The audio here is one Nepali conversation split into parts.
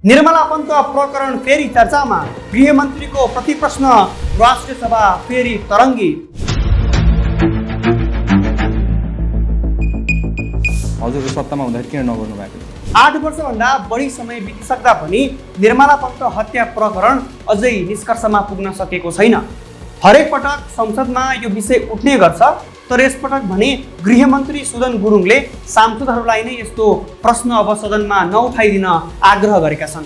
निर्मला पन्त प्रकरण फेरि चर्चामा, गृहमन्त्रीको प्रतिप्रश्न, राष्ट्रिय सभा फेरि तरङ्गित। हजुरको सत्तामा हुँदाखेरि किन नगर्नु भएको? 8 वर्षभन्दा बढी समय बितिसक्दा पनि निर्मला पन्त हत्या प्रकरण अझै निष्कर्षमा पुग्न सकेको छैन। हरेक पटक संसदमा यो विषय उठ्ने गर्छ, तर यसपटक भने गृहमन्त्री सुदन गुरुङले सांसदहरूलाई नै यस्तो प्रश्न अब सदनमा नउठाइदिन आग्रह गरेका छन्।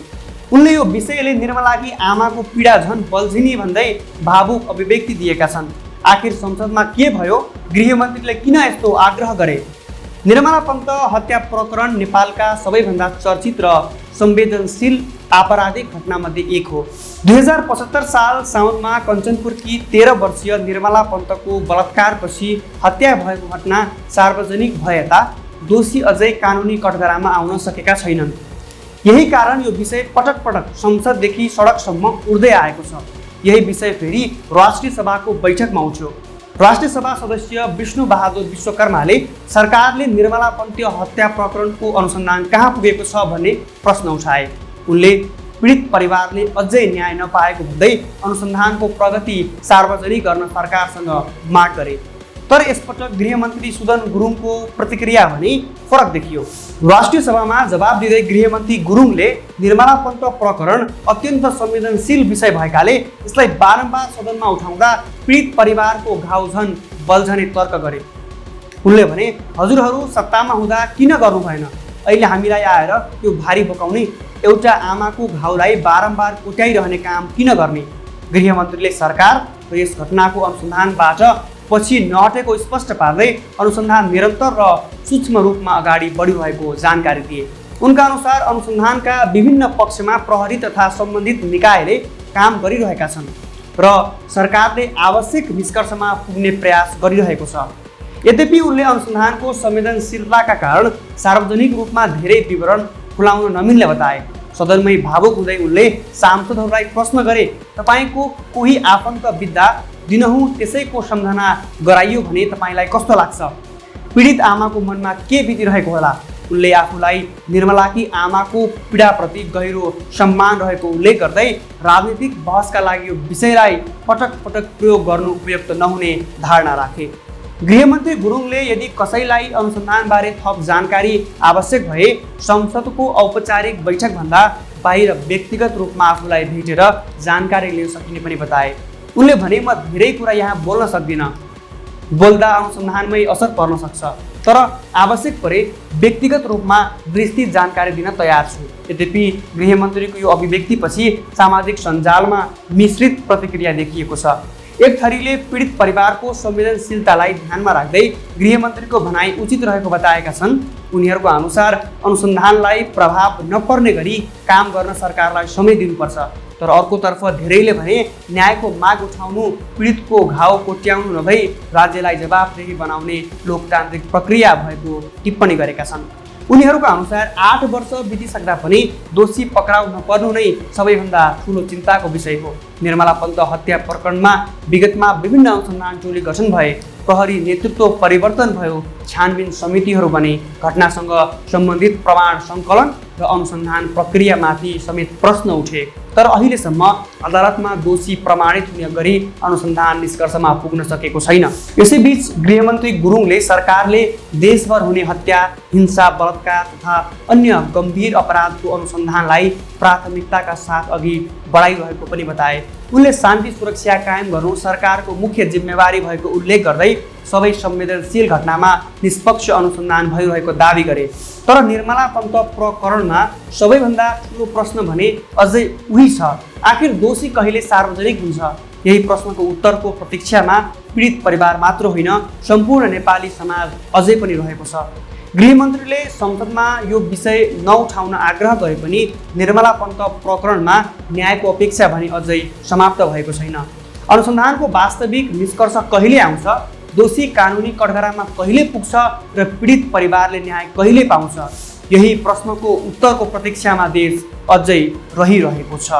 उनले यो विषयले निर्मलाकी आमाको पीडा झन् बल्झिने भन्दै भावुक अभिव्यक्ति दिएका छन्। आखिर संसदमा के भयो? गृहमन्त्रीले किन यस्तो आग्रह गरे? निर्मला पन्त हत्या प्रकरण नेपालका सबैभन्दा चर्चित र संवेदनशील आपराधिक घटनामध्ये एक हो। 2075 साल साउनमा कञ्चनपुरकी 13 वर्षीय निर्मला पन्तको बलात्कारपछि हत्या भएको घटना सार्वजनिक भए ता दोषी अझै कानुनी कठघरामा आउन सकेका छैनन्। यही कारण यो विषय पटक पटक संसददेखि सडकसम्म उड्दै आएको छ। यही विषय फेरि राष्ट्रिय सभाको बैठकमा उठ्यो। राष्ट्रिय सभा सदस्य विष्णु बहादुर विश्वकर्माले सरकारले निर्मला पन्त हत्या प्रकरणको अनुसन्धान कहाँ पुगेको छ भन्ने प्रश्न उठाए। उनले पीडित परिवारले अझै न्याय नपाएको भन्दै अनुसन्धानको प्रगति सार्वजनिक गर्न सरकारसँग माग गरे। तर यसपटक गृहमन्त्री सुदन गुरुङको प्रतिक्रिया भने फरक देखियो। राष्ट्रिय सभामा जवाब दिँदै गृहमन्त्री गुरुङले निर्मला पन्त प्रकरण अत्यन्त संवेदनशील विषय भएकाले यसलाई बारम्बार सदनमा उठाउँदा पीडित परिवारको घाउ झन् बल्झने तर्क गरे। उनले भने, हजुरहरू सत्तामा हुँदा किन गर्नु भएन? अहिले हामीलाई आएर यो भारी बोकाउने, एउटा आमाको घाउलाई बारम्बार कोट्याइरहने काम किन गर्ने? गृहमन्त्रीले सरकार र यस घटनाको अनुसन्धानबाट पछि नहटेको स्पष्ट पार्दै अनुसन्धान निरन्तर र सूक्ष्म रूपमा अगाडि बढिरहेको जानकारी दिए। उनका अनुसार अनुसन्धानका विभिन्न पक्षमा प्रहरी तथा सम्बन्धित निकायले काम गरिरहेका छन् र सरकारले आवश्यक निष्कर्षमा पुग्ने प्रयास गरिरहेको छ। यद्यपि उनले अनुसन्धानको संवेदनशीलताका कारण सार्वजनिक रूपमा धेरै विवरण खुलाउन नमिल्ने बताए। सदनमै भावुक हुँदै उनले सांसदहरूलाई प्रश्न गरे, तपाईको कोही आफन्त बित्दा दिनहुँ त्यसैको सम्झना गराइयो भने तपाईलाई कस्तो लाग्छ? पीडित आमाको मनमा के बितिरहेको होला? उनले आफूलाई निर्मलाकी आमाको पीडाप्रति गहिरो सम्मान रहेको उल्लेख गर्दै राजनीतिक बहसका लागि यो विषयलाई पटक पटक प्रयोग गर्नु उपयुक्त नहुने धारणा राखे। गृहमन्त्री गुरुङले यदि कसैलाई अनुसन्धानबारे थप जानकारी आवश्यक भए संसदको औपचारिक बैठकभन्दा बाहिर व्यक्तिगत रूपमा आफूलाई भेटेर जानकारी लिन सकिने पनि बताए। उनले भने, म धेरै कुरा यहाँ बोल्न सक्दिनँ, बोल्दा अनुसन्धानमै असर पर्न सक्छ, तर आवश्यक परे व्यक्तिगत रूपमा विस्तृत जानकारी दिन तयार छु। यद्यपि गृहमन्त्रीको यो अभिव्यक्तिपछि सामाजिक सञ्जालमा मिश्रित प्रतिक्रिया देखिएको छ। एक थरीले पीडित परिवारको संवेदनशीलतालाई ध्यानमा राख्दै गृहमन्त्रीको भनाइ उचित रहेको बताएका छन्। उनीहरूको अनुसार अनुसन्धानलाई प्रभाव नपर्ने गरी काम गर्न सरकारलाई समय दिनुपर्छ। तर अर्कोतर्फ धेरैले भने न्यायको माग उठाउनु पीडितको घाउ कोट्याउनु नभई राज्यलाई जवाफदेही बनाउने लोकतान्त्रिक प्रक्रिया भएको टिप्पणी गरेका छन्। उनीहरूको अनुसार 8 वर्ष बितिसक्दा पनि दोषी पक्राउ नपर्नु नै सबैभन्दा ठुलो चिन्ताको विषय हो। निर्मला पन्त हत्या प्रकरणमा विगतमा विभिन्न अनुसन्धान टोली गठन भए, प्रहरी नेतृत्व परिवर्तन भयो, छानबिन समितिहरू बने, घटनासँग सम्बन्धित प्रमाण सङ्कलन र अनुसन्धान प्रक्रियामाथि समेत प्रश्न उठे। तर अहिलेसम्म अदालतमा दोषी प्रमाणित हुने गरी अनुसन्धान निष्कर्षमा पुग्न सकेको छैन। यसैबीच गृहमन्त्री गुरुङले सरकारले देशभर हुने हत्या, हिंसा, बलात्कार तथा अन्य गम्भीर अपराधको अनुसन्धानलाई प्राथमिकताका साथ अघि बढाइरहेको पनि बताए। उनले शान्ति सुरक्षा कायम गर्नु सरकारको मुख्य जिम्मेवारी भएको उल्लेख गर्दै सबै संवेदनशील घटनामा निष्पक्ष अनुसन्धान भइरहेको दावी गरे। तर निर्मला पन्त प्रकरणमा सबैभन्दा ठुलो प्रश्न भने अझै उही छ, आखिर दोषी कहिले सार्वजनिक हुन्छ? यही प्रश्नको उत्तरको प्रतीक्षामा पीडित परिवार मात्र होइन, सम्पूर्ण नेपाली समाज अझै पनि रहेको छ। गृहमन्त्रीले संसदमा यो विषय नउठाउन आग्रह गरे पनि निर्मला पन्त प्रकरणमा न्यायको अपेक्षा भने अझै समाप्त भएको छैन। अनुसन्धानको वास्तविक निष्कर्ष कहिले आउँछ? दोषी कानुनी कठघरामा कहिले पुग्छ र पीडित परिवारले न्याय कहिले पाउँछ? यही प्रश्नको उत्तरको प्रतीक्षामा देश अझै रहिरहेको छ।